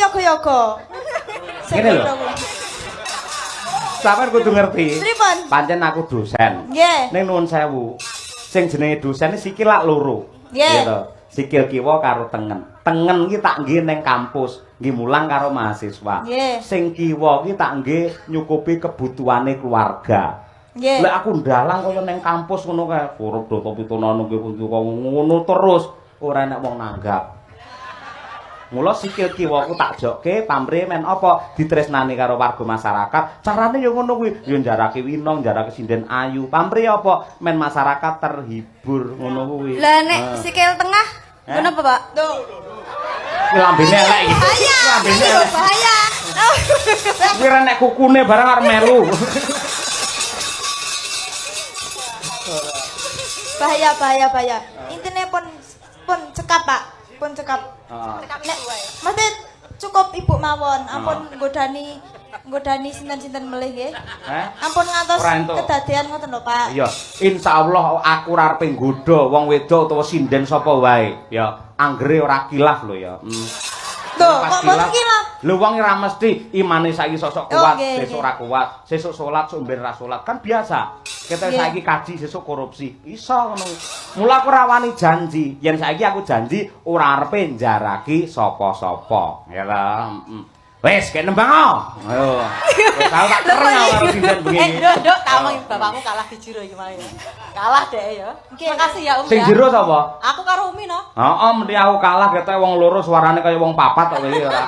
yoga-yoga. Sing Ngene lho. nggodha kula. Sampeyan kudu ngerti. Pripun? Pancen aku dosen. Nggih. Ning nuwun sewu. Sing jenenge dosen iki sikil lak loro. Nggih. Iya to. Sikil kiwa karo tengen. Tengen iki tak nggih ning kampus, nggih mulang karo mahasiswa. Nggih. Sing kiwa iki tak nggih nyukupi kebutuhane keluarga. Nggih. Lek aku ndalang kaya ning kampus ngono kae, korup data pitono nggih pundi kok ngono terus, ora enek wong nanggap. Mula sikil kiwaku tak jokke pamrih men apa ditresnani karo warga masyarakat. Carane ya ngono kuwi, ya njarake winong, njarake sinden ayu. Pamrih apa men masyarakat terhibur ngono kuwi. Lah nek sikil tengah Eh? ngono apa, Pak? Tuh. Kuwi lambene elek iki. Bahaya. Lambene Iki lho elek. bahaya. Kuwi ra nek kukune barang arep melu. Bahaya, bahaya, bahaya. Intine pun pun cekap, Pak. Pun cekap. Heeh. Nek mesti cukup ibu mawon, ampun nggodani nggodani sinten-sinten melih nggih. Heh? Ampun ngantos Ora entuk. kedadean ngoten lho, Pak. Iya, insyaallah aku ora arepe nggodha wong wedok utawa sinden sapa wae. Ya, anggere ora kilaf lho ya. Lho, Pas kok mboten kilaf? Lho wong ora mesti imane saiki sosok Oh, kuat, nggih, sesuk nggih. ora kuat, sesuk salat, sok mben ra salat. Kan biasa. Kita Nggih. saiki kaji sesuk korupsi. Iso ngono. Mula aku ora wani janji. Yen saiki aku janji ora arepe njaraki sapa-sapa. Ya ta. Wis, kek nembang oh. Ayo. Wis aku tak kereng aku karo sinden bengi. Eh, Nduk, Nduk, tak omongi bapakmu kalah di jero iki malah ya. Kalah deh ya. Nggih. Makasih ya, Um. Sing ya. jero sapa? Aku karo Umi no. Heeh, mesti aku kalah ketok wong loro suarane kaya wong papat kok iki ora.